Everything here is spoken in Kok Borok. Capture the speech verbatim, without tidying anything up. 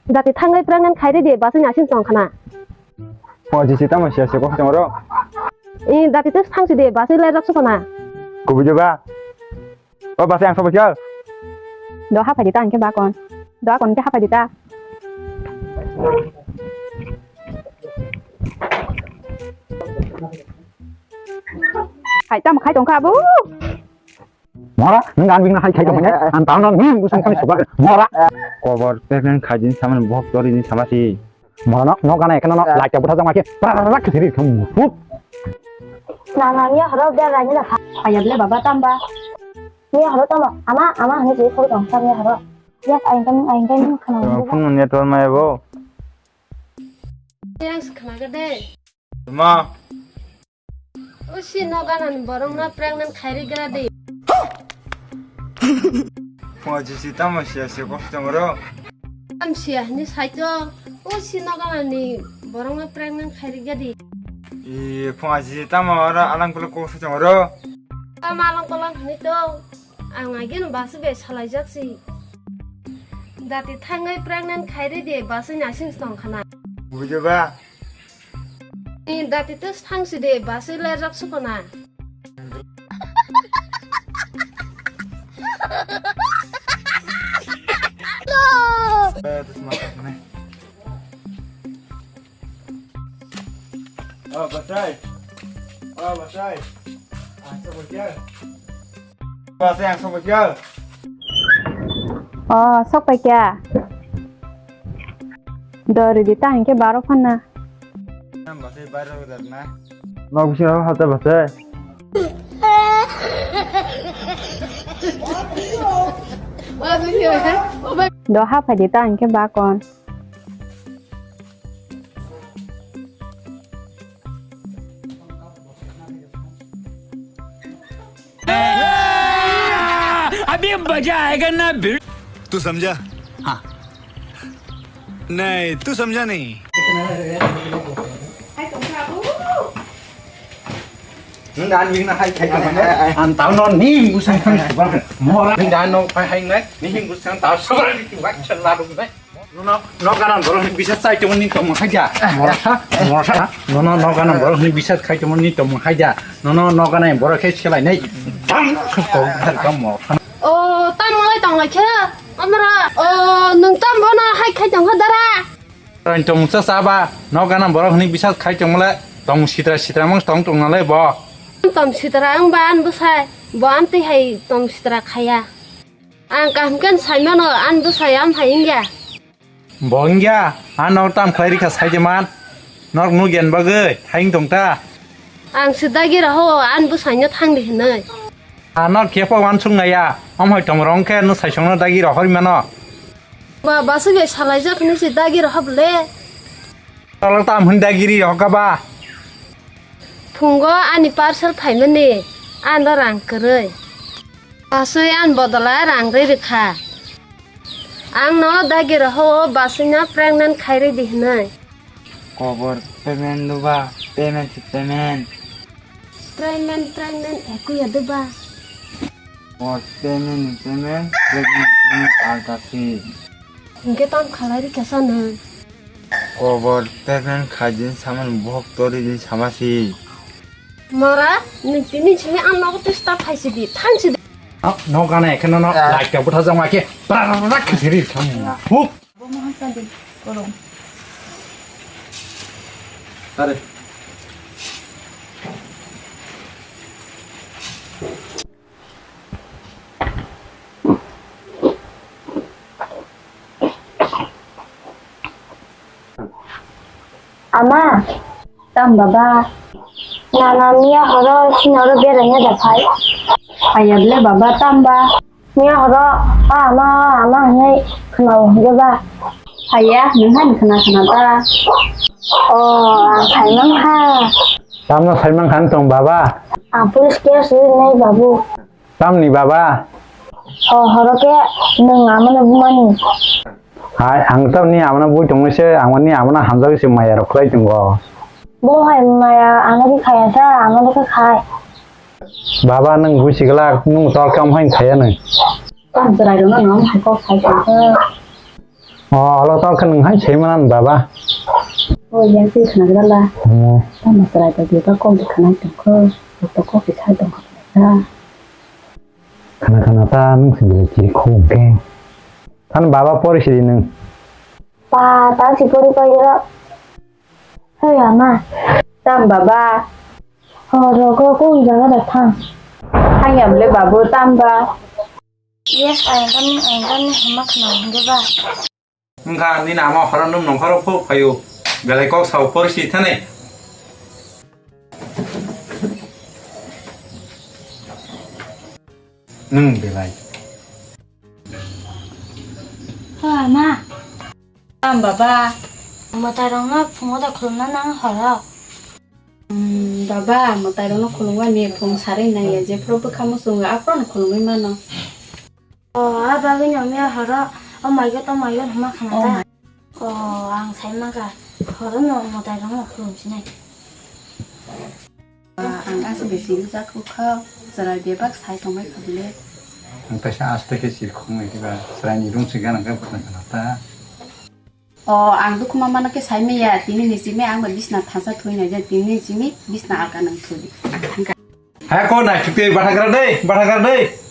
Dati thangai pregnant khairi di, basui nasing tong khana. O jisi tamo sia se kok tongro. I dati tes thangsi di, basui lai rak sukona. Kubujo ba. O base ang sobo kya? Do hapai di ta, angke ba kon. Do kon ke hapai di ta. Hai tam khai tong kha bu. Mora, nang gan bing na hai khai tong ne. An ta no ni bu sang khai soba. Mora. Kobor pregnant khai din saman bok tori din samasi. Mora no, no gana ekno no, light ta butha jang ma khe, pra pra pra khe siri thum, hup. Na, na, miya horo bera ni da kha. Ayam le baba tamba. Miya horo tamba, ama, ama hani je khoi tong sa miya horo. Yak, ayam kan, ayam kan khana. Phone mo network ma ebo. Yang khana ga de. Ma. O si no gana ni borok no pregnant khairi gra de. Mo jisi tamo sia se kok tongro. Am sia ni saito. O si no gana ni borok no pregnant khairi gra de. I phung aji tamo oro alang kolo kok sa chong ro. Tamo alang kolo hini to. Ang agin basu be salai jak si. Dati thangai pregnant khairi de basu nasing tong khana. Bujo ba? Ni dati tus thangsi de basu le jak sukona. Eh, tus masak ne. Oh, basai. Oh, basai. Ah, sok paikha. Basai, ang sok paikha. Oh, sok paikha. Dori di ta hingke baro phanna. Basai, baro dar na. Nok bisi hata basai. Do hapai di ta hingke bakon. अभी मजा आएगा ना भिड़। तू समझा? हाँ। नहीं, तू समझा नहीं। Nang dan bing na hai khai khai. An tau no ni musang kham subar. Mora nang dan no khai hai nai. Ni hing musang tau subar ni wak chala dum nai. Nono, nok ganan borok ni bisas chai tongmani tongmung hai da. Morasa, morasa. Nono, nok ganan borok ni bisas khai tongmani tongmung hai da. Nono, nok ganan borok khe selai nai. Dam, kok dar kam morasa. O, tam lai tong lai khe. Amra, o, nung tam bono hai khai tong kha dara. Tong tong sa sa ba, nok ganan borok ni bisas khai tongmale tong sitra sitra mung tong tong nalai bo. Tong sitra ang ba an bwsai, bo an twi hai tong sitra khaya. Ang kaham khe saimano, an bwsai am hai wngya. Bo wngya, ano tam khlai rikha saide man. Nok nu gen bagwi, thaing tong ta. Ang se dagi raho, an bwsaino thangdi hinwi. Ano khepo wansuk naya, om hoi tong rong khe no saisongno dagi rohor mano. Ba, basu ge salai jak hinwi se dagi rohor le. Tolok tam hin dagi ri rohor ka ba. Phungo ani parcel phaimani, ano rang kwrwi. Basui an bodola rang rwi rwkha. Ang no dagi roho o basui no pregnant khai rwi di hinwi. Kobor payment do ba, payment si payment. Pregnant, pregnant ekui ya do ba. Kobor payment ni payment, pregnant, pregnant alta si. Hingke tam khalai rikha sa nung. Kobor payment khai din saman bohok tori din sama si. Mora, nung tini sini ang nogo twi start khai sidi, thang sidi. No, no gana ekhe no, no, ah, light ka butha jang ma khe, pra, pra, pra, khe siri thang. Huh. Bo mo hasa di, korong. Are. Ama. Tam baba. Nana miya horo sinoro beraina da phai. Ayable baba tam ba. Miya horo a ama ama hinai khwnao hwnkhe ba. Phaiya nwng hai khwna khwna ta. O ang phai mankha. Tamno sai mankha tong baba. Ang police case rinai babu. Tamni baba? O horo khe nwng amano bumani. Hai, ang tamni amano bui tongwi se, ang ni amano hamjagwi se maya rok khlai tongo. Bo hai maya ano khe khaya sa, amano khe khai. Baba nwng bui sigla, nwng tor kam hai khaya nwng. Tam chwrai rok no nwng hai kok khai tongkha. O, alo to khe nwng hai sai manan baba. O, yang twi khna gra la. Hmm. Tamo chwrai bai bebak kok di khna tong kho. Kok di khai tong kho. Khna khna ta nwng sing gra chiri kho ke. Than baba pori siri nwng. Pa, ta si pori pai ro. Hei ama. Tam baba. O, rogo kung jaga da thang. Thang yam le babu tam ba. Yes, ayang kami, ayang kami hama khna hingge ba. Wngkha nini ama horo nung nongkhoro phuk phaio. Belai kok sao porsi thani. Nung belai. Ha, ma. Tam baba. Mwtairokno phungo da khulumna nang horo. Hmm, baba, mwtairokno khulumani phung sarwi nangya, jephuru bwkha muchungo aphuru khulumwi mano. O, a bagwi no mia horo, o maigot, o maigot hwnma khna ta. O, ang sai mankha, horo no mwtairokno khulumsinai. Ang aswk bai sini jak kho, chwrai bebak sai tongbai kha bile. Ang kaisa aste khe sir khumui diba, chwraini room se gana khe bwtang kana ta. O, ang dukhu ma mano khe sai maya, tini ni simi ang bai bisna thasa thui nai, tini ni simi bisna alka nang thudi. Ang thangkha. Hai ko nai chukte bathagra dei, bathagra dei.